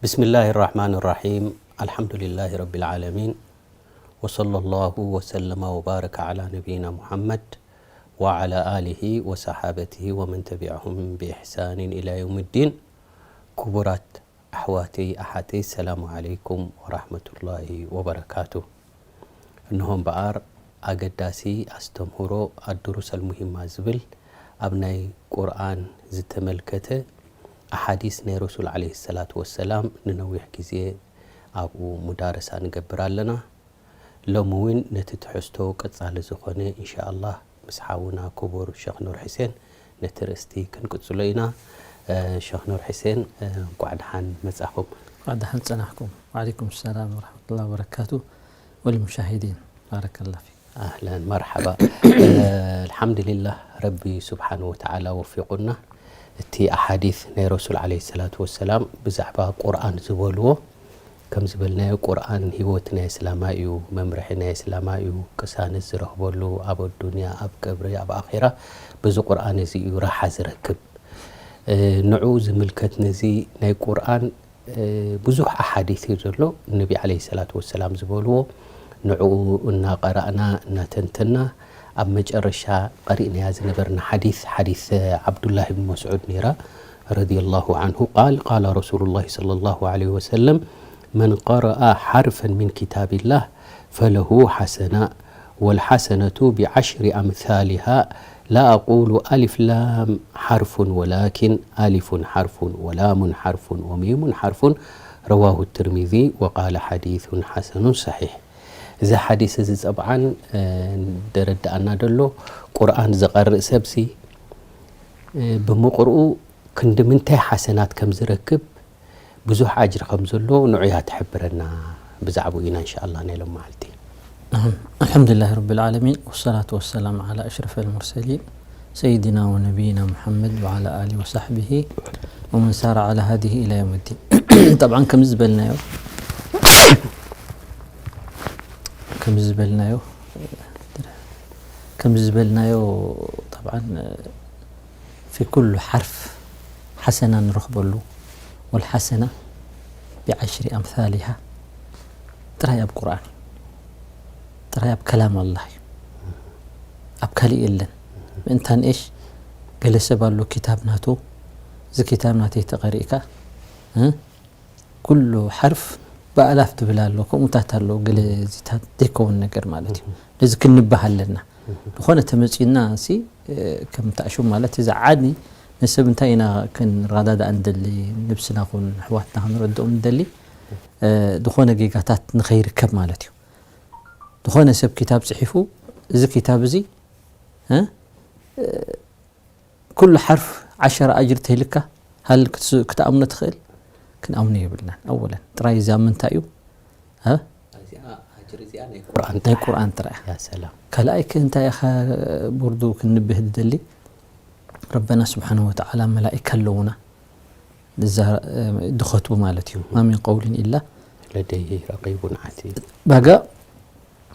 بسم الله الرحمن الرحيم. الحمد لله رب العالمين. وصلى الله وسلم وبارك على نبينا محمد وعلى آله وصحابته ومن تبعهم بإحسان إلى يوم الدين. ክቡራት ኣሕዋተይ ኣሓተይ፣ ሰላሙ ዓለይኩም ወራህመቱላሂ ወበረካቱ። እንሆ እምበኣር፣ ኣገዳሲ ኣስተምህሮ ኣዱሩስ ኣልሙሂማ ዝብል፣ ኣብ ናይ ቁርኣን ዝተመልከተ ኣሓዲስ ናይ ረሱል ዓለይሂ ሰላቱ ወሰላም፣ ንነዊሕ ግዜ ኣብኡ ሙዳረሳ ንገብር ኣለና። ሎሚ እውን ነቲ ትሕዝቶ ቀጻሊ ዝኾነ፣ ኢንሻኣላህ፣ ምስ ሓውና ክቡር ሸኽ ኑር ሕሴን ነቲ ርእስቲ ክንቅጽሎ ኢና። እ፣ ሸኽ ኑር ሕሴን፣ እ፣ እንቋዕ ደሓን መጻኹም። እንቋዕ ደሓን ጸናሕኩም። ወዓለይኩም ሰላም ወረሕመቱላሂ ወበረካቱ። ወልሙሻሂዲን፣ ባረከላህ ፊክ። ኣህለን፣ መርሓባ። እ፣ ኣልሓምዱሊላህ፣ ረቢ ስብሓን ወተዓላ ወፊቑና። እቲ ኣሓዲስ ናይ ረሱል ዓለይሂ ሰላቱ ወሰላም ብዛዕባ ቁርኣን ዝበልዎ፣ ከም ዝበልናዮ፣ ቁርኣን ህይወት ናይ እስላማ እዩ፣ መምርሒ ናይ እስላማ እዩ፣ ቅሳነት ዝረኽበሉ ኣብ ኣዱንያ፣ ኣብ ቀብሪ፣ ኣብ ኣኼራ፣ በዚ ቁርኣን እዚ እዩ ራሓ ዝረክብ። እ፣ ንዕኡ ዝምልከት ነዚ ናይ ቁርኣን፣ እ፣ ብዙሕ ኣሓዲስ እዩ ዘሎ፣ ነቢ ዓለይሂ ሰላቱ ወሰላም ዝበልዎ፣ ንዕኡ እናቐራእና፣ እናተንተና፣ ኣብ መጨረሻ ቀሪእናያ ዝነበርና ሓዲስ፣ ሓዲስ ዓብዱላህ ብን መስዑድ ነይራ፣ ረዲየላሁ ዓንሁ፣ ቃል፣ ቃለ ረሱሉላሂ ሰለላሁ ዓለይሂ ወሰለም፣ መን ቀረአ ሓርፈን ሚን ኪታቢላህ ፈለሁ ሓሰና፣ ወልሓሰነቱ ቢዓሽሪ ኣምሳሊሃ፣ ላ ኣቁሉ ኣሊፍ ላም ሓርፉን ወላኪን ኣሊፉን ሓርፉን ወላሙን ሓርፉን ወሚሙን ሓርፉን፣ ረዋሁ ትርሚዚ ወቃለ ሓዲሱን ሓሰኑን ሰሒሕ። እዚ ሓዲስ እዚ ጸብዓን፣ እ፣ ደረድኣና ደሎ፣ ቁርኣን ዝቐርእ ሰብሲ፣ እ፣ ብምቕርኡ ክንዲ ምንታይ ሓሰናት ከም ዝረክብ፣ ብዙሕ ኣጅሪ ከም ዘሎ ንዑያ ትሕብረና። ብዛዕባኡ ኢና፣ እንሻኣላህ፣ ናይ ሎም መዓልቲ። نعم. الحمد لله رب العالمين، والصلاة والسلام على أشرف المرسلين، سيدنا ونبينا محمد وعلى آله وصحبه ومن سار على هديه إلى يوم الدين. طبعا ከምዚ ዝበልናዮ፣ ከምዚ ዝበልናዮ፣ ከምዚ ዝበልናዮ፣ طبعا في ኩሉ ሓርፍ ሓሰና ንረኽበሉ፣ ወልሓሰና ቢዓሽሪ ኣምሳሊሃ፣ ጥራይ ኣብ ቁርኣን እዩ። ጥራይ ኣብ ከላም ኣላህ እዩ። ኣብ ካሊእ የለን። ምእንታን ኤሽ፣ ገለ ሰብ ኣሎ ኪታብ ናቱ፣ እዚ ኪታብ ናተይ ተቐሪእካ፣ እ፣ ኩሉ ሓርፍ ብኣላፍ ትብል ኣሎ፣ ከምኡታት ኣሎ፣ ገለ እዚታት ዘይከውን ነገር ማለት እዩ። ነዚ ክንብህ ኣለና። ዝኾነ ተመጺኡና ሲ፣ እ፣ ከም ታእሹም ማለት እዚ ዓዲ ንሰብ እንታይ ኢና ክንረዳዳእ እንደሊ፣ ነብስና ኹን ኣሕዋትና ክንረድኦም እንደሊ፣ እ፣ ዝኾነ ጌጋታት ንኸይርከብ ማለት እዩ። ዝኾነ ሰብ ኪታብ ጽሒፉ፣ እዚ ኪታብ እዚ፣ እ፣ ኩሉ ሓርፍ ዓሸራ ኣጅሪ ተይልካ፣ ሃል ክትስ-፣ ክትኣምኖ ትኽእል? ክንኣምኖ የብልናን። ኣወለን፣ ጥራይ እዛ ምንታይ እዩ? እ? እዚኣ፣ ኣጅሪ እዚኣ ናይ ቁርኣን ናይ ጥራሕ። ቁርኣን ጥራሕ። ያ ሰላም። ካልኣይ ከ እንታይ ኢኻ ቦርዱ ክንብህ ዝደሊ? ረበና ስብሓነሁ ወተዓላ መላኢካ ኣለዉና። እዛ፣ እ፣ ድኸትቡ ማለት እዩ። ማ ሚን ቀውሊን ኢላ ለደይሂ ረቂቡን ዓቲድ። ባጋ፣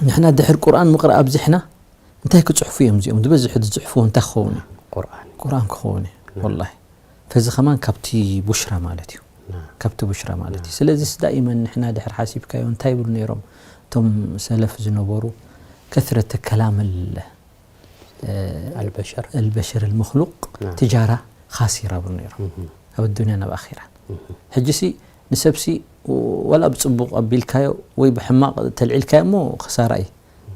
ንሕና ድሕር ቁርኣን ምቕራእ ኣብዚሕና፣ እንታይ ክጽሕፉ እዮም እዚኦም? ዝበዝሑ ዝጽሕፍዎ እንታይ ክኸውን እዩ? ቁርኣን። ቁርኣን ክኸውን እዩ። ናም። ወላሂ። ፈዚ ከማን ካብቲ ቡሽራ ማለት እዩ። ናም። ካብቲ ቡሽራ ማለት እዩ። ናም። ስለዚስ ዳኢመን ንሕና ድሕር ሓሲብካዮ እንታይ ይብሉ ነይሮም? እቶም ሰለፍ ዝነበሩ፣ ከስረተ ከላም ል-፣ እ፣ ኣልበሸር። ኣልበሸር ኣልመኽሉቅ ናም። ትጃራ ኻሲራ ይብሉ ነይሮም። እህ። ኣብ ኣዱንያን ኣብ ኣኺራን። እህ። ሕጂሲ ንሰብሲ ዋላ ብጽቡቕ ኣቢልካዮ ወይ ብሕማቕ ተልዒልካዮ እሞ ክሳራ እዩ።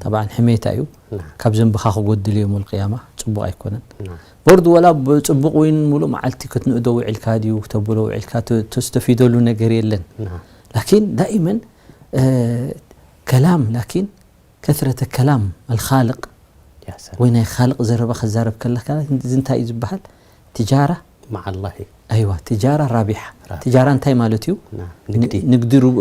ጠብዓን ሕሜታ እዩ። ናም። ካብ ዘንብኻ ክጎድል እዩ የውመል ቅያማ፣ ጽቡቕ ኣይኮነን። ናም። ቦርድ ዋላ ብጽቡቕ ወይን ሙሉእ መዓልቲ ክትንእዶ ውዒልካ ድዩ፣ ክተብሎ ውዒልካ፣ ተ-፣ ተስተፊደሉ ነገር የለን። ናም። ላኪን ዳኢመን፣ እ፣ ከላም፣ ላኪን ከስረተ ከላም ኣልኻልቅ ያ ሰላም። ወይ ናይ ኻልቅ ዘረባ ክዛረብ ከለካ፣ እዚ እንታይ እዩ ዝበሃል? ትጃራ መዓ ኣላህ እዩ። ኣይዋ፣ ትጃራ ራቢሓ። ራቢሓ። ትጃራ እንታይ ማለት እዩ? ና፣ ንግዲ። ን-፣ ንግዲ ሩ-፣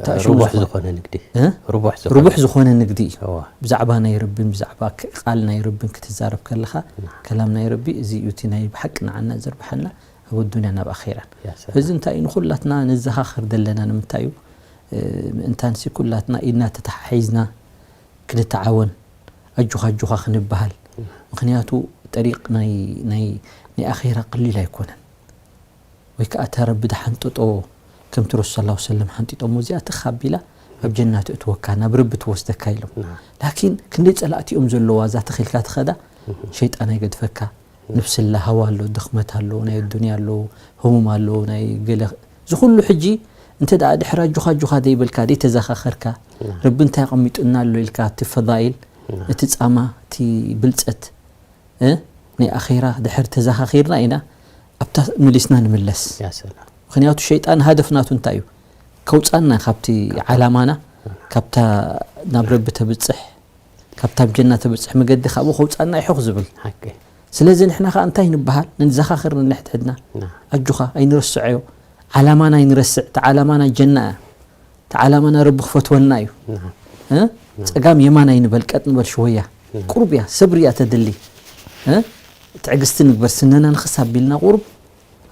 ታእሽሙ ርቡሕ ዝኾነ። ዝኾነ ንግዲ። እ? ርቡሕ ዝኾነ። ርቡሕ ዝኾነ ንግዲ እዩ። እዋ። ብዛዕባ ናይ ረቢን ብዛዕባ ክ-፣ ቃል ናይ ረቢን ክትዛረብ ከለኻ፣ ና። ከላም ናይ ረቢ እዚ እዩ እቲ ናይ ብሓቂ ንዓና ዘርብሓና ኣብ ኣዱንያን ኣብ ኣኼራን። ያ ሰላም። እዚ እንታይ እዩ ንኹላትና ነዘኻኽር ዘለና ንምንታይ እዩ? እ፣ ምእንታንሲ ኩላትና ኢድና ተተሓሒዝና ክንተዓወን፣ ኣጆኻ ኣጆኻ ክንበሃል። ምኽንያቱ ጠሪቕ ናይ፣ ናይ፣ ናይ ኣኼራ ቀሊል ኣይኮነን። ወይ ከኣ እታ ረቢ ዝሓንጠጦ፣ እታ ከምቲ ረሱል ሰለላሁ ዐለይሂ ወሰለም ሓንጢጦሞ፣ እዚኣ ትኽ ኣቢላ ኣብ ጀና ትእትወካ፣ ናብ ረቢ ትወስደካ ኢሎም። ላኪን ክንደይ ጸላእቲ እዮም ዘለዋ እዛ ተኺልካ ትኸዳ፣ ሸይጣን ኣይገድፈካ፣ ንፍስላ ሃዋ ኣሎ፣ ድኽመት ኣሎ፣ ናይ ኣዱንያ ኣሎ፣ ህሙም ኣሎ፣ ናይ ገለ፣ እዚ ኩሉ ሕጂ እንተ ደኣ ድሕሪ ኣጆኻ ኣጆኻ ዘይበልካ፣ ዘይተዘኻኸርካ፣ ረቢ እንታይ ኣቐሚጡና ኣሎ ኢልካ፣ እቲ ፈዳኢል፣ እቲ ጻማ፣ እቲ ብልጸት፣ እ፣ ናይ ኣኼራ ድሕር ተዘኻኺርና ኢና ኣብታ መሊስና ንምለስ። ያ ሰላም። ምኽንያቱ ሸይጣን ሃደፍ ናቱ እንታይ እዩ? ከውጻና ካብቲ ዓላማና፣ ካብታ ናብ ረቢ ተብጽሕ፣ ካብታ ኣብ ጀና ተብጽሕ መገዲ ካብኡ ከውጻና ይሑኽ ዝብል። ሓቂ። ስለዚ ንሕና ከኣ እንታይ ንበሃል? ንዘኻኸር ንንሕድሕድና። ና። ኣጆኻ ኣይንረስዐዮ። ዓላማና ኣይንረስዕ። እቲ ዓላማና ጀና እያ። እቲ ዓላማና ረቢ ክፈትወና እዩ። ና። እ? ና። ጸጋም የማን ኣይንበል፣ ቀጥ ንበል ሽወያ። ና። ቁሩብ እያ፣ ሰብሪ እያ ተድሊ። እ? ትዕግስቲ ንግበር፣ ስነና ንኽስ ኣቢልና ቁሩብ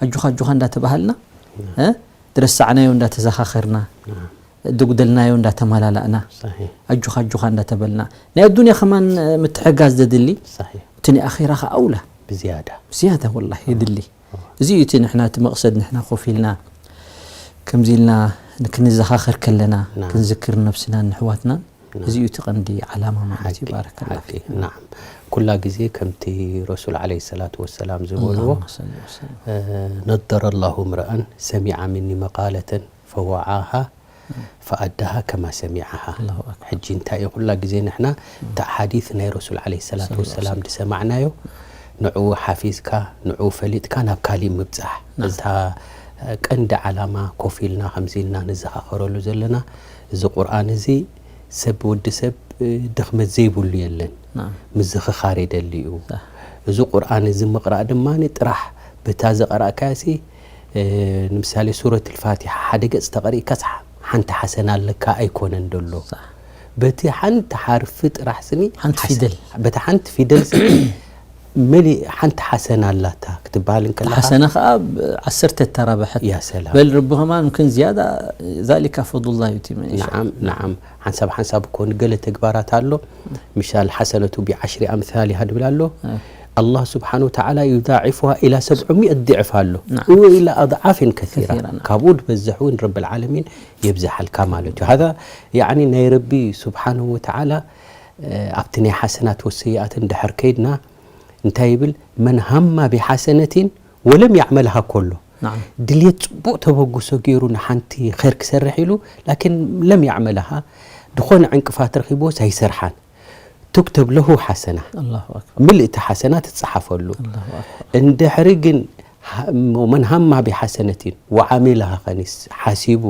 ኣጆኻ ኣጆኻ እንዳተባሃልና፣ እ? ድረሳዕናዮ እንዳተዘኻኸርና፣ ና። ድጉደልናዮ እንዳተማላላእና፣ ሰሒሕ። ኣጆኻ ኣጆኻ እንዳተበልና፣ ናይ ኣዱንያ ከማን ምትሕጋዝ ዘድሊ፣ ሰሒሕ። እቲ ናይ ኣኼራ ከኣ ኣውላ። ብዝያዳ። ብዝያዳ ወላሂ የድሊ። እዚ እዩ እቲ ንሕና እቲ መቕሰድ፣ ንሕና ኮፍ ኢልና ከምዚ ኢልና ክንዘኻኸር ከለና፣ ና። ክንዝክር ነብስናን ንሕዋትናን፣ ና። እዚ እዩ እቲ ቀንዲ ዓላማ ማለት እዩ። ሓቂ፣ ባረከላህ ሓቂ። ፊክ። ናዓም። ኩላ ግዜ ከምቲ ረሱል ዓለይሂ ሰላቱ ወሰላም ዝበልዎ፣ ኣላሁመ ሰሊ ወሰለም። እ፣ ነደረ ላሁ እምረአን ሰሚዐ ሚኒ መቃለተን ፈወዓሃ ፈኣዳሃ ከማ ሰሚዐሃ። ኣላሁ ኣክበር። ሕጂ እንታይ እዩ፣ ኩላ ግዜ ንሕና እታ ሓዲስ ናይ ረሱል ዓለይሂ ሰላቱ ሰለላሁ ወሰላም ዐለይሂ ዝሰማዕናዮ፣ ንዕኡ ሓፊዝካ፣ ንዕኡ ፈሊጥካ ናብ ካሊእ ምብጻሕ። ናም። እታ ቀንዲ ዓላማ ኮፍ ኢልና ከምዚ ኢልና ንዘኻኸረሉ ዘለና፣ እዚ ቁርኣን እዚ ሰብ፣ ወዲ ሰብ፣ ድኽመት ዘይብሉ የለን። ናም። ምዝኽኻር የደሊ እዩ። ሳሕ። እዚ ቁርኣን እዚ ምቕራእ ድማ ጥራሕ በታ ዝቐራእካያሲ፣ እ፣ ንምሳሌ ሱረት ልፋቲሓ ሓደ ገጽ ተቐሪእካስ ሓ-፣ ሓንቲ ሓሰና ኣለካ ኣይኮነን ደሎ። ሳሕ። በቲ ሓንቲ ሓርፊ ጥራሕ ስኒ ሓንቲ ሓሰ-፣ ፊደል። በቲ ሓንቲ ፊደል ስኒ መሊእ ሓንቲ ሓሰና ኣላታ ክትበሃል እንከለኻ፣ ሓሰና ኸኣ ብ-፣ ዓሰርተ እተራብሐት። ያ ሰላም። በል ረቢ ከማን ምክን ዝያዳ፣ ዛሊካ ፈድሉላህ ዩእቲ መን የሻእ። ነዓም፣ ነዓም። ሓንሳብ ሓንሳብ እኮ ንገለ ተግባራት ኣሎ። ምሻል ሓሰነቱ ቢዓሽሪ ኣምሳሊሃ ድብል ኣሎ። እ። ኣላህ ስብሓነ ወተዓላ ዩዳዒፉሃ ኢላ ሰብዑ ሚእት ዲዕፍ ኣሎ። ነዓም። እወ ኢላ ኣድዓፍን ከሲራ። ከሲራ፣ ነዓም። ካብኡ ድበዝሕ እውን ረብል ዓለሚን የብዝሓልካ ማለት እዩ። ሃዛ ያዕኒ ናይ ረቢ ስብሓነ ወተዓላ፣ እ፣ ኣብቲ ናይ ሓሰናት ወሰይኣት እንድሕር ከይድና እንታይ ይብል? መን ሃማ ቢሓሰነቲን ወለም ያዕመልሃ ከሎ፣ ነዓም። ድልየት ጽቡቕ ተበግሶ ገይሩ ንሓንቲ ኸይር ክሰርሕ ኢሉ፣ ላኪን ለም ያዕመልሃ፣ ዝኾነ ዕንቅፋት ረኺብዎስ ኣይሰርሓን። ቱክተብ ለሁ ሓሰና። ኣላሁ ኣክበር። ምልእቲ ሓሰና ትጸሓፈሉ። ኣላሁ ኣክበር። እንድሕሪ ግን ሃ-፣ መን ሃማ ቢሓሰነቲን ወዓሚልሃ ኸኒስ ሓሲቡ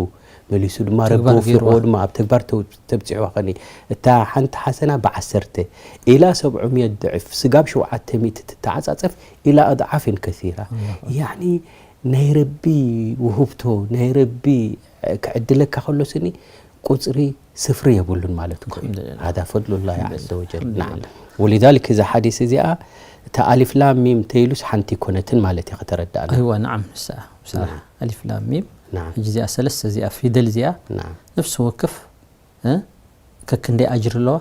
መሊሱ ድማ ረቢ ተግባር ወፊቕዎ ገይርዋ። ድማ ኣብ ተግባር ተው-፣ ተብጺሕዋ ኸኒ እታ ሓንቲ ሓሰና ብዓሰርተ ኢላ ሰብዑ ሚእት ድዕፍ ስጋብ ሸውዓተ ሚእቲ ትተዓጻጸፍ ኢላ ኣድዓፍን ከሲራ። ኣላሁ ኣክበር። ያዕኒ ናይ ረቢ ውህብቶ፣ ናይ ረቢ ክዕድለካ ከሎ ስኒ ቁጽሪ ስፍሪ የብሉን ማለት እኮ እዩ። ኣልሓምዱሊላህ። ሃዛ ፈድሉላህ ኣልሓምዱሊላህ። ዐዘ ወጀል። ኣልሓምዱሊላህ። ነዓም። ወሊዛሊክ እዛ ሓዲስ እዚኣ እታ ኣሊፍ ላም ሚም ተይሉስ ሓንቲ ኣይኮነትን ማለት እዩ ከተረዳእና። ኣይዋ፣ ነዓም፣ ንሳ፣ ንሳ ነዓም። ኣሊፍ ላም ሚም። ነዓም። ሕጂ እዚኣ ሰለስተ እዚኣ ፊደል እዚኣ ነዓም። ነፍሲ ወከፍ፣ እ፣ ከክንደይ ኣጅሪ ኣለዋ?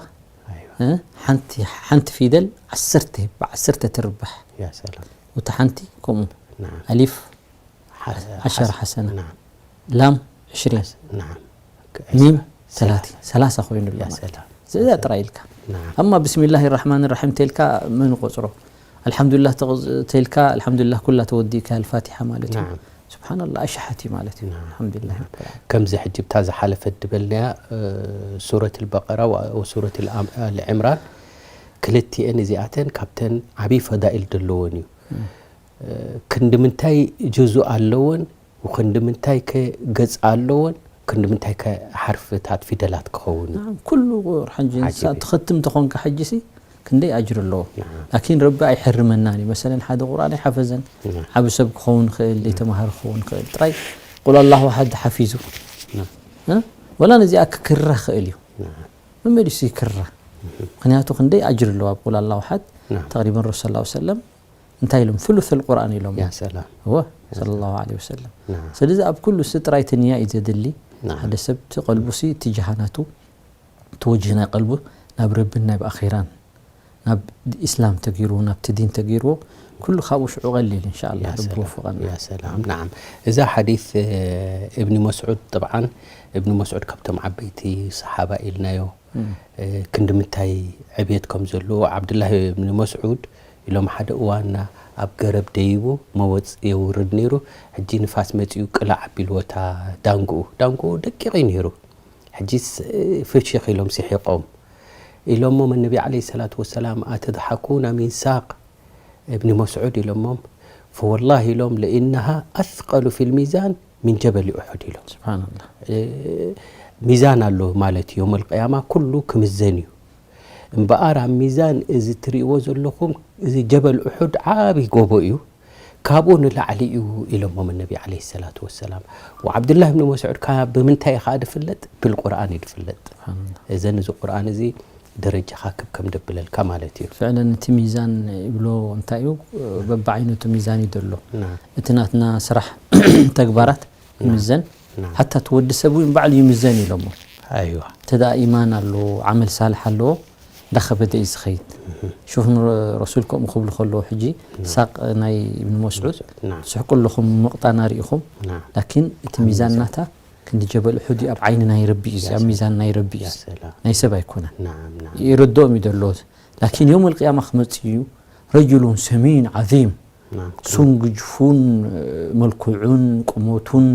ኣይዋ። እ፣ ሓንቲ፣ ሓንቲ ፊደል ዓሰርተ፣ ብዓሰርተ ትርባሕ። ያ ሰላም። ወታ ሓንቲ ከምኡ። ነዓም። ኣሊፍ ሓ-፣ ዓሸር ሓስ-፣ ሓሰና። ነዓም። ላም ዕሽሪን። ሓስ-፣ ነዓም። ሚም ሰላሳ። ሰላሳ ኮይኑ ኣሎ ያ ማለት። ሰላም። ስለዚ ጥራይ ኢልካ። ነዓም። ኣማ ብስሚላሂ ራሕማን ራሒም ተልካ መን ቆጽሮ? ኣልሓምዱሊላህ ተቕጽ-፣ ተልካ፣ ኣልሓምዱሊላህ ኩላ ተወዲእካ፣ ኣልፋቲሓ ማለት እዩ። ነዓም። ስብሓንላህ፣ ኣሽሓት እዩ ማለት እዩ። ነዓም። ኣልሓምዱሊላህ ነዓም። ረብል ዓለሚን። ከምዚ ሕጂ ብታ ዝሓለፈት ድበልናያ፣ እ፣ ሱረት ኣልበቀራ ወ-፣ ወሱረት ኣልኣም-፣ ኣልዕምራን፣ ክልቲኤን እዚኣተን ካብተን ዓብዪ ፈዳኢል ዘለወን እዩ። እም። እ፣ ክንዲ ምንታይ ጁዙእ ኣለወን፣ ወክንዲ ምንታይ ከ ገጽ ኣለወን፣ ክንዲ ምንታይ ከ ሓርፍታት ፊደላት ክኸውን እዩ። ናም፣ ኩሉ ቁርሓን ጅንሳ ዓጀብ እዩ። ትኸትም ተኾንካ ሕጂሲ ክንደይ ኣጅሪ ኣለዎ። ናም። ላኪን ረቢ ኣይሕርመናን እዩ። መሰለን ሓደ ቁርኣን ኣይሓፈዘን፣ ናም። ዓቢ ሰብ ክኸውን ይኽእል፣ ዘይተማሃረ ክኸውን ይኽእል። ጥራይ ቁል ኣላሁ ኣሓድ ሓፊዙ። ናም። እ? ወላ ነዚኣ ክክራ ክእል እዩ። ናም። መመሊሱ ይክራ። ምኽንያቱ ክንደይ ኣጅሪ ኣለዎ ኣብ ቁል ኣላሁ ኣሓድ። ናም። ተቕሪበን ረሱል ሰለላሁ ዐለይሂ ወሰለም እንታይ ኢሎም? ثلث القرآن ኢሎም። ያ ሰላም። እወ፣ ያ ሰለላሁ ሰላም። ዐለይሂ ወሰለም። ናም። ስለዚ ኣብ ኩሉ ሲ ጥራይ እቲ ንያ እዩ ዘድሊ። ናም። ሓደ ሰብ እቲ ቀልቡ ሲ እቲ ጀሃናቱ፣ እቲ ወጅህ ናይ ቀልቡ ናብ ረብን ናብ ኣኼራን ናብ ኢስላም ተገይርዎ፣ ናብቲ ዲን ተገይርዎ፣ ኩሉ ካብኡ ሽዑ ቀሊል፣ ኢንሻኣላህ፣ ያ ረቢ ሰላም፣ ይወፍቐና። ያ ሰላም። ናዓም። እዛ ሓዲስ፣ እ፣ እብኒ መስዑድ፣ ጠብዓን እብኒ መስዑድ ካብቶም ዓበይቲ ሰሓባ ኢልናዮ፣ እም። እ፣ ክንዲ ምንታይ ዕብየት ከም ዘለዎ፣ ዓብዱላህ እብኒ መስዑድ ኢሎም ሓደ እዋን ኣብ ገረብ ደይቡ መወፅ የውርድ ነይሩ። ሕጂ ንፋስ መፂኡ ቅላዕ ኣቢልዎ እታ ዳንጉኡ፣ ዳንጉኡ ደቂቕ እዩ ነይሩ። ሕጂስ፣ እ፣ ፍሽኽ ኢሎም ስሒቖም። ኢሎሞም ነቢ ዓለይሂ ሰላቱ ወሰላም፣ "ኣተድሓኩና ሚን ሳቅ እብኒ መስዑድ?" ኢሎሞም፣ "ፈወላሂ" ኢሎም፣ "ለኢነሃ ኣስቀሉ ፊል ሚዛን ሚን ጀበሊ ኡሑድ" ኢሎም። ስብሓንላህ። እ፣ ሚዛን ኣሎ ማለት እዩ። የውመል ቅያማ ኩሉ ክምዘን እዩ። እምበኣር ኣብ ሚዛን እዚ ትርእይዎ ዘለኹም፣ እዚ ጀበል ኡሑድ ዓቢ ጎቦ እዩ። ካብኡ ንላዕሊ እዩ ኢሎሞም ነቢ ዓለይሂ ሰላቱ ወሰላም። ወዓብዱላህ ብን መስዑድ ከኣ ብምንታይ እዩ ከኣ ዝፍለጥ? ብልቁርኣን እዩ ዝፍለጥ። ስብሓንላህ። እዘን እዚ ቁርኣን እዚ ደረጃኻ ክብ ከም ደብለልካ ማለት እዩ። ፍዕለን እቲ ሚዛን ይብሎ እንታይ እዩ? በብዓይነቱ ሚዛን እዩ ዘሎ። ናም። እቲ ናትና ስራሕ ተግባራት ናም። ይምዘን። ናም። ሓታ እቲ ወዲ ሰብ እውን ባዕሉ ይምዘን ኢሎሞ። ኣይዋ። እንተ ደኣ ኢማን ኣለዎ፣ ዓመል ሳልሕ ኣለዎ፣ እንዳኸበደ እዩ ዝኸይድ። እህ። ሹፍ ን-፣ ረሱል ከምኡ ክብሉ ከለዉ ሕጂ ናም። ሳቅ ናይ ኢብኑ መስዑድ ናም። ስሕቁ ኣለኹም ምቕጣና ርኢኹም። ናም። ላኪን እቲ ኣብ ሚዛን ሚዛን። ናታ ክንዲ ጀበል ኡሑድ እዩ፣ ኣብ ዓይኒ ናይ ረቢ እዩ፣ ያ ኣብ ሰላም። ሚዛን ናይ ረቢ እዩ። ያ ሰላም። ናይ ሰብ ኣይኮነን። ናም፣ ናም። ይርድኦም እዩ ዘሎ። ላኪን የውመል ቅያማ ክመጽእ እዩ። ረጁሉን ሰሚን ዓዚም። ናም። ሱን ግጅፉን፣ መልክዑን ቁመቱን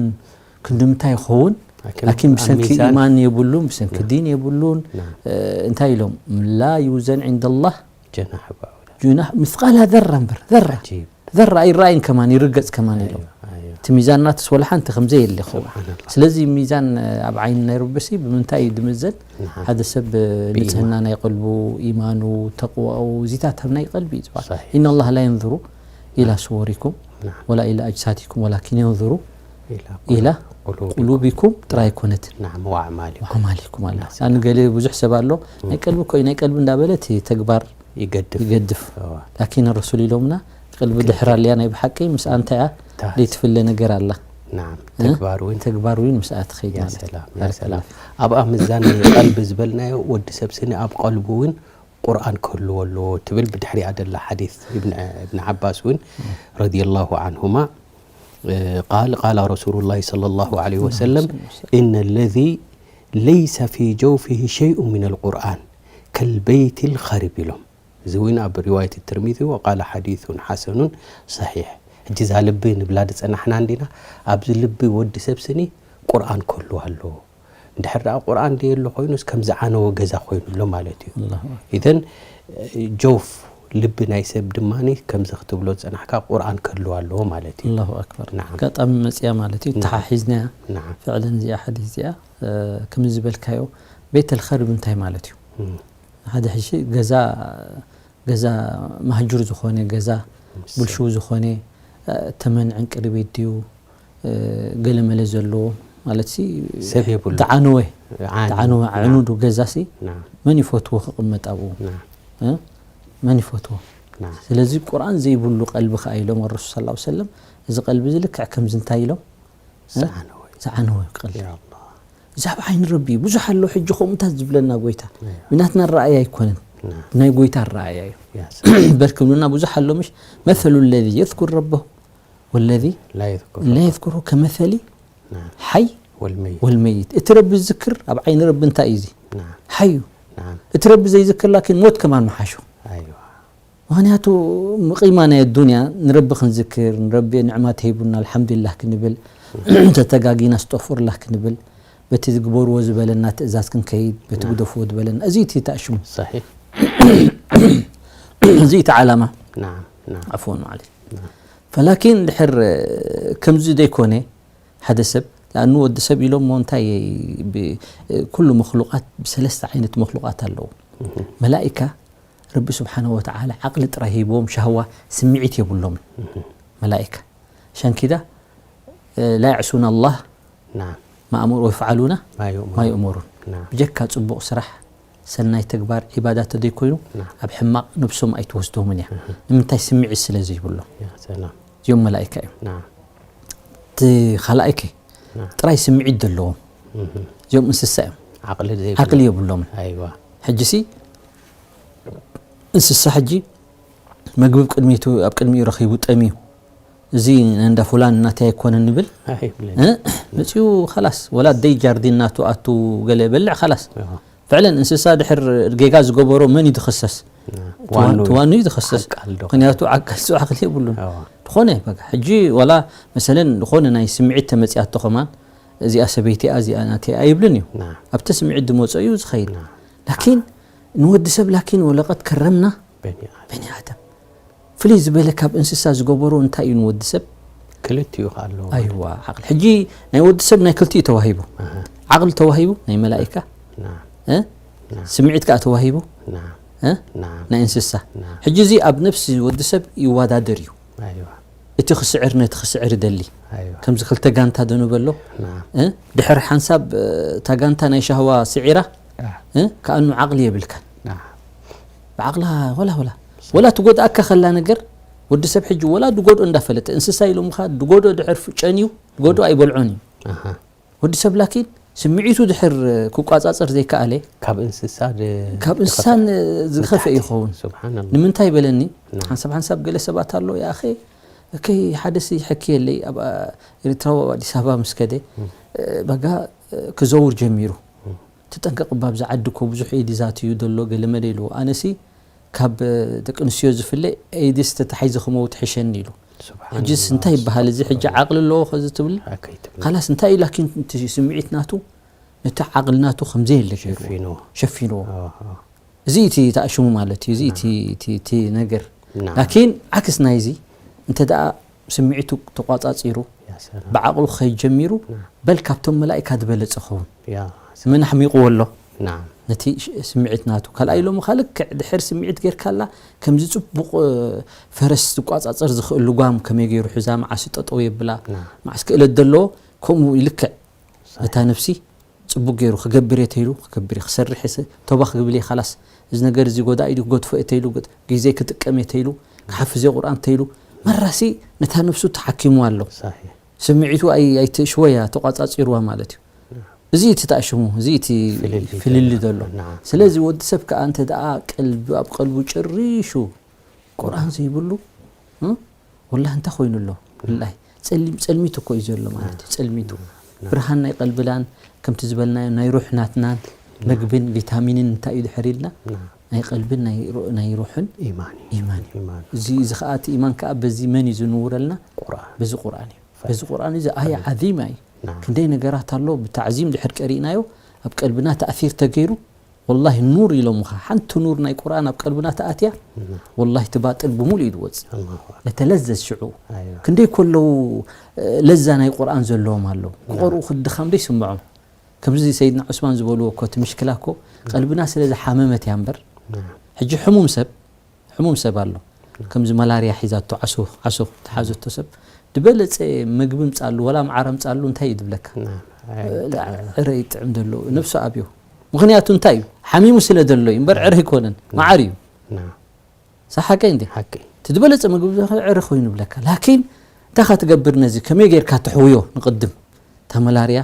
ክንዲ ምንታይ ይኸውን? ላኪን ላኪን ኣብ ብሰንኪ ሚዛን ኢማን የብሉን፣ ብሰንኪ ናም። ዲን የብሉን። ናም። እ፣ እንታይ ኢሎም? ላ ዩዘን ዒንደላህ ጀናሕ ባዑዳ። ጁናሕ ምስቃላ ዘራ እምበር፣ ዘራ። ዓጂብ። ዘራ ኣይረኣይን ከማን፣ ይርገጽ ከማን ኢሎም። ኣይዋ፣ ኣይዋ። እቲ ሚዛን ናትስ ወላ ሓንቲ ከምዘይ የለ ይኸውን። ስብሓንላህ። ስለዚ ሚዛን፣ እ፣ ኣብ ዓይኒ ናይ ረቢሲ ብምንታይ እዩ ዝምዘን? ናም። ሓደ ሰብ፣ እ፣ ብኢማን። ንጽህና ናይ ቀልቡ፣ ኢማኑ፣ ተቅዋኡ፣ እዚታት ኣብ ናይ ቀልቢ እዩ ዝበሃል። ሰሒሕ። ኢነላህ ላ የንዙሩ ኢላ ናም። ሱወሪኩም ናም። ወላ ኢላ ኣጅሳዲኩም ወላኪን የንዙሩ ኢላ ኢላ ቁሉቢኩም። ቁሉቢኩም ጥራይ ኣይኮነትን። ናም፣ ወኣዕማሊኩም። ወኣዕማሊኩም ኣላ። ናም። ኣነ ገለ ብዙሕ ሰብ ኣሎ፣ እም። ናይ ቀልቢ እኮ እዩ፣ ናይ ቀልቢ እንዳበለ እቲ ተግባር ይገድፍ። ይገድፍ። እዋ። ላኪን ረሱል ኢሎምና፣ ቀልቢ ክልተ። ድሕር ኣልያ ናይ ብሓቂ ምስኣ እንታይ እያ? እታ ዘይትፍለ ነገር ኣላ። ናም፣ እ? ተግባር እውን። ተግባር እውን ምስኣ ትኸይድ ያ ማለት እዩ። ሰላም፣ ያ ባረከላህ ሰላም። ፊክ። ኣብኣ ምዛን ናይ ቀልቢ ዝበልናዮ፣ ወዲ ሰብ ስኒ ኣብ ቀልቡ እውን ቁርኣን ክህልዎ ኣለዎ ትብል ብድሕሪኣ ደላ ሓዲስ እብን፣ እብን ዓባስ እውን እም። ረዲየላሁ ዓንሁማ፣ እ፣ ቃል፣ ቃለ ረሱሉላሂ ሰለላሁ ዓለይሂ ወሰለም፣ ሰላም። "ኢነ ለዚ ለይሰ ፊ ጀውፊሂ ሸይኡን ሚነል ቁርኣን ከልበይቲል ኸሪብ" ኢሎም። እዚ እውን ኣብ ሪዋየት ትርሚዚ፣ ወቃለ ሓዲሱን ሓሰኑን ሰሒሕ። ሕጂ እዛ ልቢ ንብላ ዝጸናሕና እንዲና፣ ኣብዚ ልቢ ወዲ ሰብ ስኒ ቁርኣን ክህልዎ ኣለዎ። እንድሕር ደኣ ቁርኣን ደየሎ ኮይኑስ ከም ዝዓነወ ገዛ ኮይኑ ኣሎ ማለት እዩ። ኣላሁ ኣክበር። ኢዘን፣ እ፣ ጀውፍ ልቢ ናይ ሰብ ድማኒ ከምዚ ክትብሎ ዝጸናሕካ ቁርኣን ክህልዎ ኣለዎ ማለት እዩ። ኣላሁ ኣክበር። ነዓም። ኣጋጣሚ መጽያ ማለት እዩ፣ ነዓም። ተሓሒዝናያ። ነዓም። ፍዕለን እዚኣ ሓዲስ እዚኣ፣ እ፣ ከምዚ ዝበልካዮ ቤተል ኸርብ እንታይ ማለት እዩ? እም። ሓደ ሕጂ ገዛ፣ ገዛ ማህጁር ዝኾነ ገዛ፣ ምስ ብልሽው ዝኾነ፣ እ፣ ተመን ዕንቅርቢት ድዩ፣ እ፣ ገለመለ ዘለዎ ማለትሲ፣ ሰብ የብሉ። ዝዓነወ፣ ዝዓነወ፣ ዝዓነወ ና። ኣዕኑዱ ገዛሲ ና። መን ይፈትዎ ክቕመጥ ኣብኡ? ና። እ? መን ይፈትዎ? ና። ስለዚ ቁርኣን ዘይብሉ ቀልቢ ከኣ ኢሎም ረሱል ሰለላሁ ዐለይሂ ወሰለም፣ እዚ ቀልቢ እዚ ልክዕ ከምዚ እንታይ ኢሎም? እ? ዝዓነወ። ዝዓነወ ቀልቢ። ያ ኣላህ። እዚ ኣብ ዓይኒ ረቢ ብዙሕ ኣሎ። ሕጂ ከምኡታት ዝብለና ጎይታ፣ እያ። ብናትና ኣረኣእያ ኣይኮነን። ና። ናይ ጎይታ ኣረኣእያ እዩ። ያ ሰላም። በል ክብሉና ብዙሕ ኣሎ፣ ምሽ? መሰሉ ለዚ የዝኩር ረበሁ ወለዚ ላ የዝኩር ላ ረበሁ። የዝኩሩ ከመሰሊ ና። ሓይ ወልመይት። ወልመይት። እቲ ረቢ ዝዝክር ኣብ ዓይኒ ረቢ እንታይ እዩ እዚ? ና። ሓይ እዩ። ና። እቲ ረቢ ዘይዝክር ላኪን ሞት ከማን ምሓሾ። ኣይዋ። ምኽንያቱ፣ ምቒማ ናይ ኣዱንያ ንረቢ ክንዝክር፣ ንረቢ ንዕማ ተሂቡና፣ ኣልሓምዱሊላህ ክንብል፣ ተተጋጊና፣ ኣስተግፍሩላህ ክንብል፣ በቲ ግበርዎ ዝበለና ትእዛዝ ክንከይድ፣ በቲ ናም። ግደፍዎ ዝበለና፣ እዚ እቲ ተኣሽሙ። ሰሒሕ። እዚ እቲ ዓላማ። ናም፣ ናም። ዓፍወን ማዕለይ። ናም። ፈላኪን ድሕር ከምዚ ዘይኮነ፣ ሓደ ሰብ፣ ለኣኑ ወዲ ሰብ ኢሎሞ እንታይ ብ-፣ ኩሉ መኽሉቃት ብሰለስተ ዓይነት መኽሉቃት ኣለዉ። እህ። መላኢካ፣ ረቢ ስብሓነሁ ወተዓላ ዓቕሊ ጥራይ ሂብዎም፣ ሻህዋ፣ ስምዒት የብሎምን። እህ። መላኢካ። ሸንኪዳ፣ እ፣ ላ የዕሱና ኣላህ ናም። ማ ኣምሩ ወየፍዓሉና ማ ዩእመሩን። ማ ዩእመሩን። ናም። ብጀካ ጽቡቕ ስራሕ፣ ሰናይ ተግባር፣ ዒባዳ ተዘይኮይኑ፣ ናም። ኣብ ሕማቕ ነብሶም ኣይትወስዶምን እያ። እህ። ንምንታይ? ስምዒት ስለ ዘይብሎም። ያ ሰላም። እዚኦም መላኢካ እዮም። ናም። እቲ ካልኣይ ከ ናም። ጥራይ ስምዒት ዘለዎም። እህ። እዚኦም እንስሳ እዮም። ዓቕሊ ዘይብሎም። ዓቕሊ የብሎምን። ኣይዋ። ሕጂሲ እንስሳ ሕጂ መግቢ ኣብ ቅድሚቱ፣ ኣብ ቅድሚኡ ረኺቡ ጠምዩ፣ "እዚ ናይ እንዳ ፉላን ናተይ ኣይኮነን" ንብል። ኣይብልን። እ? መጺኡ ኸላስ፣ ወላ ደይ ጃርዲን ናቱ ኣቱ ገለ በልዕ ኸላስ። እዋ። ፍዕለን እንስሳ ድሕር ጌጋ ዝገበሮ መን እዩ ዝኸሰስ? ና። ትዋን- ዋኑ ትዋኑ እዩ ዝኸሰስ። ዓቃል ዶ? ምኽንያቱ ዓቃል ሱ ዓቕሊ የብሉን። እዋ። ዝኾነ በቃ ሕጂ ዋላ መሰለን ዝኾነ ናይ ስምዒት ተመጽያቶ ኸማን እዚኣ ሰበይቲኣ እዚኣ ናተይ ኣይብልን እዩ። ና። ኣብቲ ስምዒት ዝመጾ እዩ ዝኸይድ። ና። ላኪን ንወዲ ሰብ ላኪን ወለቐት ከረምና በኒ ኣለ። በኒ ኣደም ፍልይ ዝበለ ካብ እንስሳ ዝገበሮ እንታይ እዩ ንወዲ ሰብ? ክልቲኡ ከ ኣለዎ። ኣይዋ ዓቕሊ ሕጂ ናይ ወዲ ሰብ ናይ ክልቲኡ ተዋሂቡ። ኣሃ። ዓቕሊ ተዋሂቡ ናይ መላኢካ ና። እ? ና። ስምዒት ከዓ ተዋሂቡ ና። እ? ና። ናይ እንስሳ። ና። ሕጂ እዚ ኣብ ነፍሲ ወዲ ሰብ ይወዳደር እዩ። ኣይዋ። እቲ ክስዕር ነቲ ክስዕር ይደሊ። ኣይዋ። ከምዚ ክልተ ጋንታ ዶ ንበሎ ና። እ? ድሕር ሓንሳብ እ፣ እታ ጋንታ ናይ ሻህዋ ስዒራ ና። እ? ከኣኑ ዓቕሊ የብልካን። ና። ብዓቕላ ወላ ወላ ወላ ትጎድኣካ ከላ ነገር ወዲ ሰብ ሕጂ ወላ ድጎድኦ እንዳፈለጠ እንስሳ ኢሎምኻ ድጎድኦ ድሕር ፍጨን እዩ ድጎድኦ ኣይበልዖን እዩ። ኣሃ። ወዲ ሰብ ላኪን ስምዒቱ ድሕር ክቋጻጸር ዘይከኣለ ካብ እንስሳ ድ- ካብ እንስሳን ዝኸፍአ ይኸውን። ስብሓንላ። ንምንታይ በለኒ ና። ሓንሳብ ሓንሳብ ገለ ሰባት ኣሎ ያኸ እከይ ሓደሲ ሕክየለይ ኣብ ኤርትራዊ ኣብ ኣዲስ ኣበባ ምስ ከደ በጋ ክዘውር ጀሚሩ። ተጠንቀቕ እባ ኣብዚ ዓዲ እኮ ብዙሕ ኤድስ እዩ ዘሎ ገለ መለ ኢልዎ። ኣነሲ ካብ ደቂ ኣንስትዮ ዝፍለ ኤድስ ተታሒዘ ክመውት ሕሸኒ ኢሉ። ስብሓንላ። ሕጂስ እንታይ ይበሃል እዚ ሕጂ ዓቕሊ ኣለዎ ከዚ ትብል? ኣከይ ትብል። ካላስ እንታይ እዩ ላኪን እቲ ስምዒት ናቱ ነቲ ዓቕሊ ናቱ ከምዘየለ ገይሩ ሸፊኑ። ሸፊንዎ። ኣዎ፣ ኣዎ። እዚ እቲ ተኣሽሙ ማለት እዩ። እዚ እቲ እቲ- እቲ ነገር ና። ላኪን ዓክስ ናይዚ እንተ ደኣ ስምዒቱ ተቋጻጺሩ ያ ሰላም። ብዓቕሉ ክኸይድ ጀሚሩ ና። በል ካብቶም መላኢካ ዝበለጸ ኸውን ያ መን ኣሕሚቕዎ ኣሎ ና። ነቲ ሽ- ስምዒት ናቱ ካልኣይ ኢሎምኻ ልክዕ ድሕር ስምዒት ጌርካላ ከምዚ ጽቡቕ እ፣ ፈረስ ዝቋጻጸር ዝኽእል ልጓም ከመይ ገይሩ ሒዛ መዓስ ጠጠው የብላ ና። መዓስ ክእለት ዘለዎ ከምኡ ይልክዕ ነታ ነፍሲ ጽቡቅ ገይሩ ክገብር እየ ተይሉ ክገብር እየ ክሰርሕ እየ ቶባ ክብል እየ ካላስ እዚ ነገር እዚ ጎዳኢ ድዩ ክገድፎ እየ ተይሉ ግዜ ክጥቀም እየ ተይሉ ክሓፍዝ እየ ቁርኣን ተይሉ መራሲ ነታ ነፍሱ ተሓኪምዋ ኣሎ። ሳሒ ስምዒቱ ኣይ- ኣይትእሽወያ ተቋጻጺርዋ ማለት እዩ። እዚ እቲ ተኣሽሙ እዚ እቲ ፍልልይ ፍልሊ ዘሎ። ዘሎ ናዓ። ስለዚ ወዲ ሰብ ከኣ እንተ ደኣ ቀልቢ ኣብ ቀልቡ ጭሪሹ ቁርኣን ዘይብሉ እ? ወላሂ እንታይ ኮይኑ ኣሎ ወላሂ ጸሊም ጸልሚት እኮ እዩ ዘሎ ማለት እዩ ጸልሚቱ ብርሃን ናይ ቀልብናን ከምቲ ዝበልናዮ ናይ ሩሕ ናትናን መግብን ቪታሚንን እንታይ እዩ ድሕር ኢልና ናይ ቀልብን ናይ ሩ- ናይ ሩሕን ኢማን እዩ። ኢማን እዩ ኢማን እዚ እዚ ከዓ እቲ ኢማን ከዓ በዚ መን እዩ ዝንውረልና ቁርኣን በዚ ቁርኣን እዩ በዚ ቁርኣን እዚ ኣያ ዓዚማ እዩ ናዓ። ክንደይ ነገራት ኣሎ ብታዕዚም ድሕር ቀሪእናዮ ኣብ ቀልብና ተኣሲር ተገይሩ ወላሂ ኑር ኢሎምኻ ሓንቲ ኑር ናይ ቁርኣን ኣብ ቀልብና ተኣትያ ወላሂ እቲ ባጥል ብምሉእ እዩ ዝወፅእ ኣላሁ ኣክበር። ለተለዘዝ ሽዑ ኣይዋ። ክንደይ ከለዉ ለዛ ናይ ቁርኣን ዘለዎም ኣለዉ ክቆርኡ ክድኻም ደይስምዖም ከምዚ ሰይድና ዑስማን ዝበልዎ እኮ እቲ ምሽክላ እኮ ቀልብና ስለ ዝሓመመት እያ እምበር ናዓ። ሕጂ ሕሙም ሰብ ሕሙም ሰብ ኣሎ ከምዚ መላርያ ሒዛቶ ዓሶ ዓሶ ተሓዘቶ ሰብ ዝበለፀ ምግቢ ምፃሉ ወላ መዓረ ምፃሉ እንታይ እዩ ዝብለካ ናዓ። ዕረ ይጥዕም ዘሎ ነብሱ ኣብዮ ምክንያቱ እንታይ እዩ ሓሚሙ ስለ ዘሎ እዩ እምበር ዕረ ኣይኮነን መዓር እዩ ናዓ። ሳሓቀይ እንዴ ሓቂ እቲ ዝበለፀ ምግቢ ዕረ ኮይኑ ይብለካ ላኪን እንታይ ካ ትገብር ነዚ ከመይ ጌርካ ትሕውዮ ንቅድም እታ መላርያ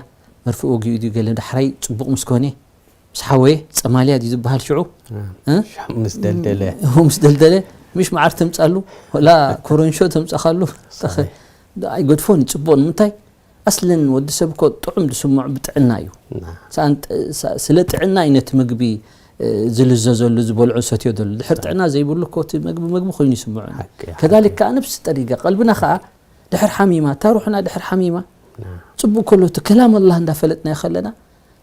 መርፍእ ወጊኡ ድዩ ገለ ዳሕራይ ፅቡቅ ምስ ኮነ ምስ ሓወየ ጸማልያ ድዩ ዝበሃል ሽዑ እ? ምስ ደልደለ ምስ ደልደለ ምሽ መዓር ተምጻሉ ወላ ኮረንሾ ተምጻኻሉ ኣይገድፎን እዩ ጽቡቕ ንምንታይ ኣስለን ወዲ ሰብ እኮ ጥዑም ዝስምዖ ብጥዕና እዩ ና። ሰኣን ጥ- ሰ- ስለ ጥዕና እዩ ነቲ ምግቢ እ፣ ዝልዘዘሉ ዝበልዖ ዝሰትዮ ዘሎ ድሕር ጥዕና ዘይብሉ እኮ እቲ ምግቢ ምግቢ ኮይኑ ይስምዖ ሓቂ፣ ከዛሊክ ከዓ ነብሲ ጠሪጋ ቀልብና ከዓ ድሕር ሓሚማ እታ ሩሕና ድሕር ሓሚማ ፅቡቅ ከሎ እቲ ከላም ኣላህ እንዳፈለጥናዮ ከለና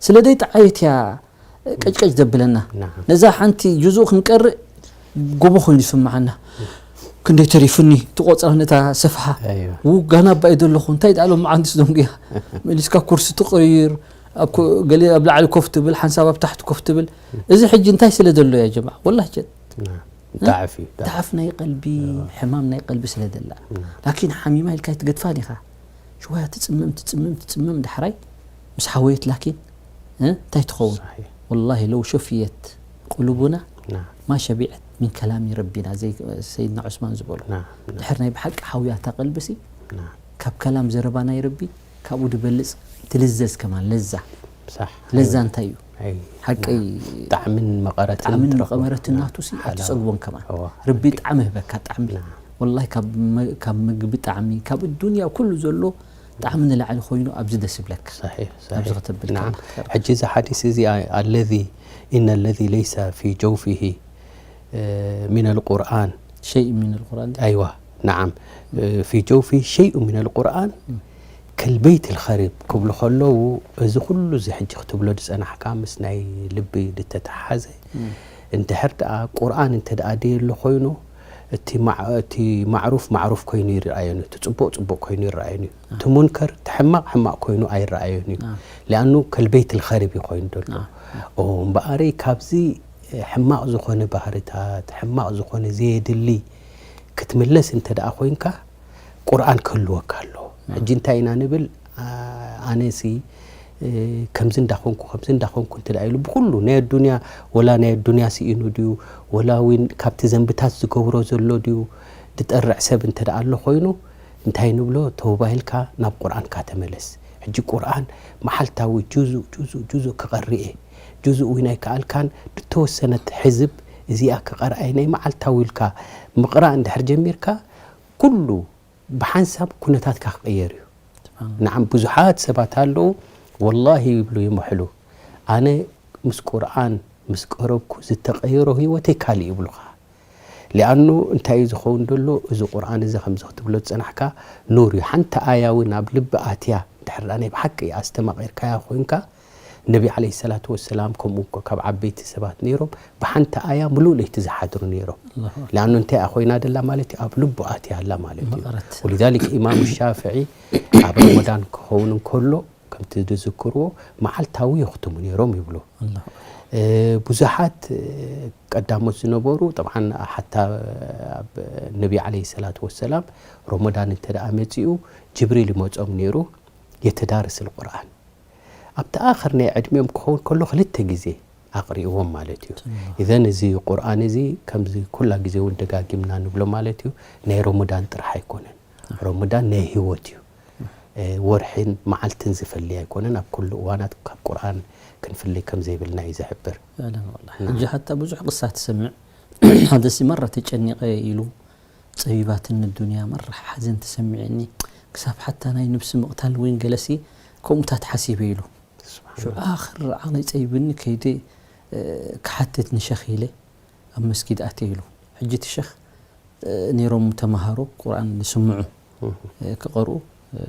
ስለ ደይ ጠዓየት እያ ቀጭቀጭ ዘብለና ናዓ። ነዛ ሓንቲ ጁዙእ ክንቀርእ ጎቦ ኮይኑ ይስምዓና ክንደይ ተሪፉኒ ትቆፅራ ነታ ሰፍሓ ኣይዋ። ውጋና ኣባይ ዘለኹ እንታይ ዳሎ መዓንድስ ደንጉያ መሊስካ ኩርሲ ትቕይር ኣብ ኮ- ገለ ኣብ ላዕሊ ኮፍ ትብል ሓንሳብ ኣብ ታሕቲ ኮፍ ትብል እዚ ሕጂ እንታይ ስለ ዘሎ እያ ጀማዓ ወላ ጀት ናዓ። ዳዕፍ እዩ ዳዕፍ። ዳዕፍ ናይ ቀልቢ ሕማም ናይ ቀልቢ ስለ ደላ ላኪን ሓሚማ ኢልካ ኣይትገድፋን ኢኻ ሽወያ ትፅምም ትፅምም ትፅምም ዳሕራይ ምስ ሓወየት ላኪን እ? እንታይ ትኸውን ሳሒሕ። ወላሂ ለው ሸፍየት ቁሉቡና ናዓ። ማ ሸቢዐት ምን ከላሚ ረቢና ዘይ ሰይድና ዑስማን ዝበሉ ናዓ። ድሕር ናይ ብሓቂ ሓውያ እታ ቀልቢ ሲ ናዓ። ካብ ከላም ዘረባ ናይ ረቢ ካብኡ ድበልፅ ትልዘዝ ከማን ለዛ ሳሕ። ለዛ እንታይ እዩ? ኣይ፣ ሓቀይ ጣዕምን መቐረትን ጣዕምን ትረኽቦ። መቐረትን ናቱ ሲ ሓላዋ። ኣትጸግቦን ከማን። እዋ። ርቢ ጣዕሚ ህበካ፣ ጣዕሚ። ናም። ወላሂ ካብ መ-፣ ካብ ምግቢ ጣዕሚ፣ ካብ ዱንያ ኩሉ ዘሎ ጣዕሚ ንላዕሊ ኮይኑ ኣብዚ ደስ ይብለካ። صحيح، ኣብዚ صحيح. ከተብል نعم. ከለኻ። ሕጂ እዚ ሓዲስ እዚ ኣይ-፣ الذي، إن الذي ليس في جوفه، እ፣ من القرآن. شيء من القرآن. ኣይዋ፣ نعم. እ፣ في جوفه شيء من القرآن كالبيت الخرب ክብሉ ከለዉ፣ እዚ ኩሉ እዚ ሕጂ ክትብሎ ዝጸናሕካ ምስ ናይ ልቢ ዝተተሓሓዘ፣ እም። እንድሕር ደኣ ቁርኣን እንተ ደኣ ደየሎ ኮይኑ፣ እቲ ማዕ-፣ እቲ ማዕሩፍ ማዕሩፍ ኮይኑ ይረኣየኒ፣ እቲ ጽቡቕ ጽቡቕ ኮይኑ ይረኣየኒ እዩ። እቲ ሙንከር፣ እቲ ሕማቕ ሕማቕ ኮይኑ ኣይረኣየን እዩ። ኣዎ። ሊኣኑ ከልበይት ልኸሪብ እዩ ኮይኑ ዘሎ። ኣዎ። ኦ፣ እምበኣረይ ካብዚ ሕማቕ ዝኾነ ባህርታት፣ ሕማቕ ዝኾነ ዘየድሊ ክትምለስ እንተ ደኣ ኮይንካ፣ ቁርኣን ክህልወካ ኣለዎ። ሕጂ እንታይ ኢና ንብል? ኣ-፣ ኣነሲ፣ እ፣ ከምዚ እንዳኾንኩ፣ ከምዚ እንዳኾንኩ እንተ ደኣ ኢሉ ብኹሉ ናይ ኣዱንያ፣ ወላ ናይ ኣዱንያ ስኢኑ ድዩ፣ ወላ እውን ካብቲ ዘንብታት ዝገብሮ ዘሎ ድዩ፣ ዝጠርዕ ሰብ እንተ ደኣ ኣሎ ኮይኑ፣ እንታይ ንብሎ? ተውባ ኢልካ ናብ ቁርኣንካ ተመለስ። ሕጂ ቁርኣን መዓልታዊ ጁዙእ፣ ጁዙእ፣ ጁዙእ ክቐሪ እየ። ጁዙእ እውን ኣይከኣልካን፣ ዝተወሰነት ሕዝብ እዚኣ ክቐርኣይ ናይ መዓልታዊ ኢልካ ምቕራእ እንድሕር ጀሚርካ፣ ኩሉ ብሓንሳብ ኩነታትካ ክቕየር እዩ። ስብሓን ንዓም ብዙሓት ሰባት ኣለዉ፣ ወላሂ ይብሉ ይምሕሉ፣ ኣነ ምስ ቁርኣን ምስ ቀረብኩ ዝተቐየሮ ህይወተይ ካልእ ይብሉኻ። ሊኣኑ እንታይ እዩ ዝኸውን ዘሎ? እዚ ቁርኣን እዚ ከምዚ ክትብሎ ዝጸናሕካ ኑር እዩ። ሓንቲ ኣያ እውን ኣብ ልቢ ኣትያ፣ ድሕር ናይ ብሓቂ ኣስተማቒርካያ ኮይንካ፣ ነቢ ዓለይሂ ሰላቱ ወሰላም ከምኡ እኮ ካብ ዓበይቲ ሰባት ነይሮም፣ ብሓንቲ ኣያ ምሉእ ለይቲ ዝሓድሩ ነይሮም። ኣላሁ ኣክበር። ሊኣኑ እንታይ እያ ኮይና ደላ ማለት እዩ? ኣብ ልቡ ኣትያ ኣላ ማለት እዩ። መቐረት። ወሊዛሊክ ኢማም ሻፍዒ ኣብ ረመዳን ክኸውን እንከሎ፣ ከምቲ ዝዝክርዎ፣ መዓልታዊ የኽትሙ ነይሮም ይብሉ። ኣላሁ ኣክበር። እ፣ ብዙሓት፣ እ፣ ቀዳሞት ዝነበሩ፣ ጠብዓን ሓታ ኣብ ነቢ ዓለይሂ ሰላቱ ወሰላም ረመዳን እንተ ደኣ መጺኡ፣ ጅብሪል ይመጾም ነይሩ፣ የተዳርስ ልቁርኣን። ኣብቲ ኣኽር ናይ ዕድሜኦም ክኸውን ከሎ ክልተ ግዜ ኣቕሪእዎም ማለት እዩ። ስብሓን። ኢዘን እዚ ቁርኣን እዚ ከምዚ ኩላ ግዜ እውን ደጋጊምና ንብሎ ማለት እዩ፣ ናይ ረመዳን ጥራሕ ኣይኮነን። ረመዳን ናይ ህይወት እዩ። እ፣ ወርሕን መዓልትን ዝፈሊ ኣይኮነን። ኣብ ኩሉ እዋናት ካብ ቁርኣን ክንፍለይ ከም ዘይብልና እዩ ዝሕብር። ፈዕለን ወላሂ። ናም። ሕጂ ሓታ ብዙሕ ቅሳ ትሰምዕ። ሓደሲ መራ ተጨኒቐ ኢሉ፣ ጸቢባትኒ ዱንያ፣ መራ ሓዘን ተሰሚዕኒ፣ ክሳብ ሓታ ናይ ነብሲ ምቕታል ወይን ገለሲ ከምኡታት ሓሲበ ኢሉ። ስብሓን። ሽዑ ኣኽር ዓቕለይ ጸቢብኒ ከይደ፣ እ፣ ክሓትት ንሸኽ ኢለ ኣብ መስጊድ ኣትየ ኢሉ። ሕጂ እቲ ሸኽ፣ እ፣ ነይሮም ተማሃሮ ቁርኣን ዝስምዑ፣ እህ። እ፣ ክቐርኡ፣ እ፣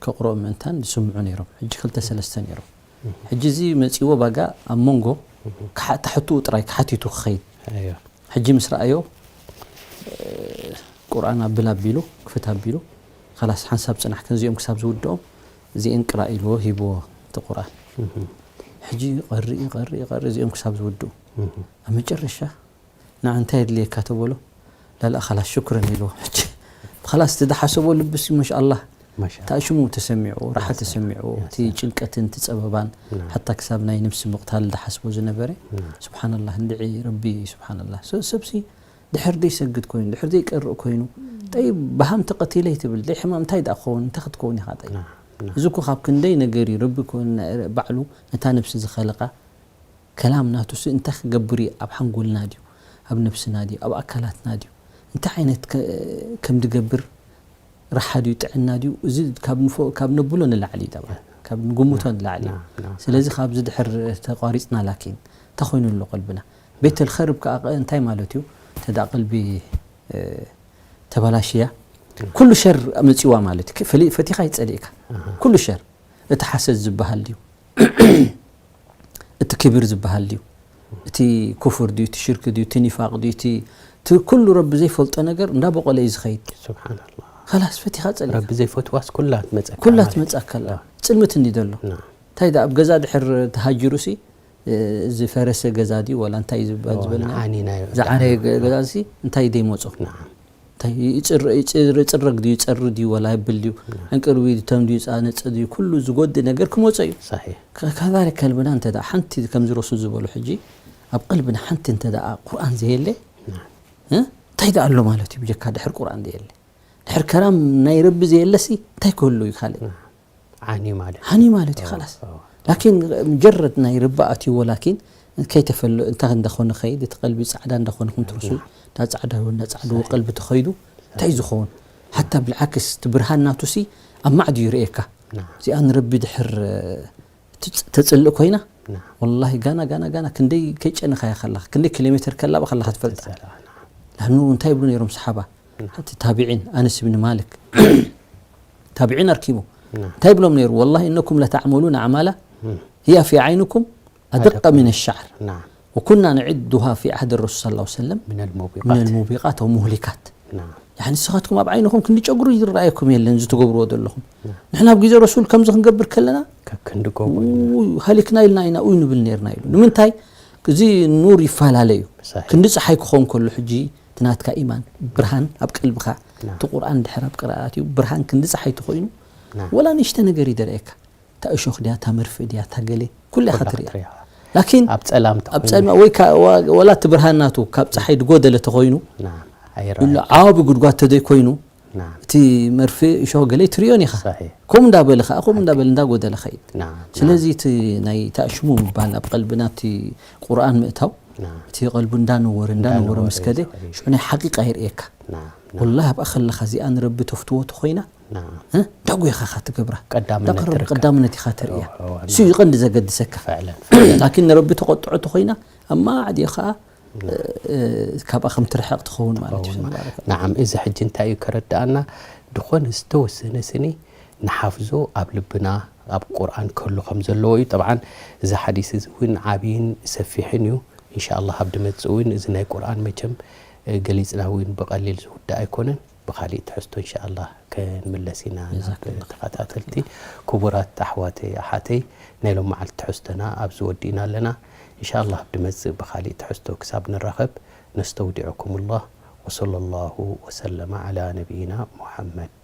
ከቕርኦም ምእንታን ዝስምዑ ነይሮም። ሕጂ ክልተ ሰለስተ ነይሮም። እህ። ሕጂ እዚ መጺዎ ባጋ ኣብ መንጎ እህ። ክሓ-፣ ታሕትኡ ጥራይ ክሓቲቱ ክኸይድ። ኣዮ። ሕጂ ምስ ረኣዮ፣ እ፣ ቁርኣን ኣብል ኣቢሉ፣ ክፍት ኣቢሉ፣ "ኸላስ ሓንሳብ ጽናሕ፣ ከዚኦም ክሳብ ዝውድኦም፣ እዚኤን ቅራእ" ኢልዎ፣ ሂብዎ እቲ ቁርኣን። እህ። ሕጂ ይቐሪ፣ ይቐሪ፣ ይቐሪ፣ እዚኦም ክሳብ ዝውድኡ። እህ። ኣብ መጨረሻ፣ "ንዓ እንታይ የድልየካ?" ተበሎ። "ላላ ኸላስ ሽኩረን" ኢልዎ። ሕጂ ኸላስ እቲ ዝሓሰቦ ልብሲ፣ ማሻኣላህ፣ ማሻኣላህ። እቲ ኣሽሙ ተሰሚዑ፣ ራሓ ያ ሰላም፣ ተሰሚዑ፣ ያ እቲ ሰላም። ጭንቀትን እቲ ጸበባን፣ ናም። ሓታ ክሳብ ናይ ነብሲ ምቕታል ዝሓስቦ ዝነበረ፣ ናም። ስብሓንላህ፣ እንድዒ ረቢ፣ ስብሓንላህ። ሰ-፣ ሰብሲ ድሕር ዘይሰግድ ኮይኑ፣ ድሕር ዘይቀርእ ኮይኑ፣ ጠይብ፣ ብሃም ተቐቲለ ኣይትብል፣ ደይ ሕማም እንታይ ደኣ ክኸውን፣ እንታይ ክትከውን ኢኻ፣ ጠይብ? ናም፣ ናም። እዚ እኮ ካብ ክንደይ ነገር እዩ፣ ረቢ እኮ ን-፣ ባዕሉ ነታ ነብሲ ዝኸለቓ፣ ከላም ናቱ ሲ እንታይ ክገብር እዩ? ኣብ ሓንጎልና ድዩ? ኣብ ነብስና ድዩ? ኣብ ኣካላትና ድዩ? እንታይ ዓይነት ከ-፣ ከም ድገብር፣ ራሓ ድዩ? ጥዕና ድዩ? እዚ ካብ ንፎ-፣ ካብ ነብሎ ንላዕሊ እዩ፣ ጠብዓን። ካብ ንግምቶ ንላዕሊ እዩ። ናም፣ ናም። ስለዚ ካብዚ ድሕር ተቋሪጽና፣ ላኪን እንታይ ኮይኑ ኣሎ ቀልብና? ቤተል ኸርብ ከኣ እንታይ ማለት እዩ? እንተ ደኣ ቀልቢ፣ እ፣ ተበላሽያ፣ ኩሉ ሸር ኣመጺዋ ማለት እዩ። ፈሊ-፣ ፈቲኻ ይጸሊእካ። ኣሃ። ኩሉ ሸር። እቲ ሓሰድ ዝበሃል ድዩ? እቲ ክብር ዝበሃል ድዩ? እቲ ኩፍር ድዩ? እቲ ሽርክ ድዩ? እቲ ኒፋቅ ድዩ? እቲ፣ እቲ ኩሉ ረቢ ዘይፈልጦ ነገር እንዳበቆለ እዩ ዝኸይድ። ስብሓንላህ። ኸላስ ፈቲኻ ጸሊእካ። ረቢ ዘይፈትዋስ ኩላ ትመጸካ ኩላ ማለት እዩ። ትመጸካ ኣላ። ኣዎ። ጽልምት እንዲ ዘሎ። ናም። እንታይ ደኣ ኣብ ገዛ ድሕር ተሃጅሩሲ፣ እ፣ ዝፈረሰ ገዛ ድዩ ወላ እንታይ ዝበሃል ኣዎ፣ ዝበልና? ንዓኒ ናይ ዝዓነየ ገ-፣ ገዛሲ እንታይ ደይመጾ? ናም። እንታይ ይጽረ-፣ ይጽረ-፣ ይጽረግ ድዩ፣ ይጸሪ ድዩ፣ ወላ የብል ድዩ፣ ዕንቅርቢ ድዩ፣ ተም ድዩ፣ ጻነጽ ድዩ፣ ኩሉ ዝጎድእ ነገር ክመጾ እዩ። ሰሒሕ። ከ-፣ ከዛሊክ ከልብና እንተ ደኣ ሓንቲ ከምዚ ረሱል ዝበሎ ሕጂ ኣብ ቀልብና ሓንቲ እንተ ደኣ ቁርኣን ዘየለ፣ ናም። እ? እንታይ ደኣ ኣሎ ማለት እዩ ብጀካ ድሕር ቁርኣን ዘየለ? ድሕር ከላም ናይ ረቢ ዘየለሲ እንታይ ክህሉ እዩ ካልእ? ናም። ዓኒ ማለት። ዓኒ ማለት እዩ፣ ኣዎ፣ ኸላስ። ኣዎ። ላኪን ሙጀረድ ናይ ርባ ኣትይዎ ላኪን ከይተፈለ እንታይ እንደኾነ ኸይድ እቲ ቀልቢ ጻዕዳ እንደኾነ ክንትርሱ ዳ ጻዕዳ ወና ጻዕዳ ቀልቢ ተኸይዱ እንታይ ዝኸውን ሓታ ብልዓክስ እቲ ብርሃን ናቱሲ ኣብ ማዕዱ ይርእየካ እዚኣ ንረቢ ድሕር ተጽልእ ኮይና ወላሂ ጋና ጋና ጋና ክንደይ ከይጨነኻያ ከላኻ ክንደይ ኪሎ ሜትር ከላባ ከላኻ ትፈልጣ ላኑ እንታይ ይብሉ ነይሮም ሰሓባ እቲ ታቢዒን ኣነስ ብን ማልክ ታቢዒን ኣርኪቡ እንታይ ይብሎም ነይሩ ወላሂ እነኩም ለተዕመሉን ኣዕማላ ህያ ፊ ዓይንኩም ኣደቀ ምን ሻዕር وكنا نعدها في عهد الرسول صلى الله عليه وسلم من الموبقات أو مهلكات ንስኻትኩም ኣብ ዓይንኹም ክንዲ ጨጉሩ ይረኣየኩም የለን እዚ ትገብርዎ ዘለኹም ንሕና ኣብ ግዜ ረሱል ከምዚ ክንገብር ከለና ሃሊክና ኢልና ኢና ኡይ ንብል ነርና ኢሉ ንምንታይ እዚ ኑር ይፈላለ እዩ ክንዲ ፀሓይ ክኸውን ከሎ ሕጂ እቲ ናትካ ኢማን ብርሃን ኣብ ቀልብኻ እቲ ቁርኣን ድሕር ኣብ ቅርኣት እዩ ብርሃን ክንዲ ፀሓይ ተኾይኑ ወላ ንእሽተ ነገር ይደርአየካ እታ እሾኽ ድያ እታ መርፍእ ድያ እታ ገሌ ኩሉ ኢኻ ትሪኣ ላኪን ኣብ ጸላም ኣብ ጸልማ ወይ ወላ እቲ ብርሃን ናቱ ካብ ፀሓይ ድጎደለ ተኾይኑ ዓቢ ጉድጓድ ተዘይ ኮይኑ እቲ መርፍእ እሾኽ ገለ ትሪዮን ኢኻ ከምኡ እንዳበለ ከዓ ከምኡ እንዳበለ እንዳጎደለ ኸይድ ስለዚ እቲ ናይ ተእሽሙ ምባል ኣብ ቀልብና እቲ ቁርኣን ምእታው እቲ ቀልቡ እንዳነወረ እንዳነወረ ምስ ከደ ሽዑ ናይ ሓቂቃ የርእየካ ወላሂ ኣብኣ ከለኻ እዚኣ ንረቢ ተፍትዎ ተኾይና እንዳጎይኻ ኢኻ ትገብራ ቀዳምነት ኢኻ ተርእያ እሱ እዩ ቀንዲ ዘገድሰካ ላኪን ንረቢ ተቆጥዖ ተኾይና ኣብ ማዕድ ከዓ ካብኣ ከም ትርሕቕ ትኸውን ማለት እዩ ንዓም እዚ ሕጂ እንታይ እዩ ከረድኣና ዝኾነ ዝተወሰነ ስኒ ንሓፍዞ ኣብ ልብና ኣብ ቁርኣን ክህሉ ከም ዘለዎ እዩ ጠብዓን እዚ ሓዲስ እዚ እውን ዓብይን ሰፊሕን እዩ እንሻ ኣላህ ኣብ ድመፅእ እውን እዚ ናይ ቁርኣን መቸም ገሊፅና እውን ብቐሊል ዝውዳእ ኣይኮነን ብኻሊእ ትሕዝቶ እንሻ ኣላህ ክንምለስ ኢና ናብ ተኸታተልቲ ክቡራት ኣሕዋተይ ኣሓተይ ናይ ሎም መዓልቲ ትሕዝቶና ኣብዚ ወዲእና ኣለና እንሻ ኣላህ ኣብ ድመፅእ ብኻሊእ ትሕዝቶ ክሳብ ንራኸብ ነስተውዲዕኩም ላህ وصلى الله وسلم على نبينا محمد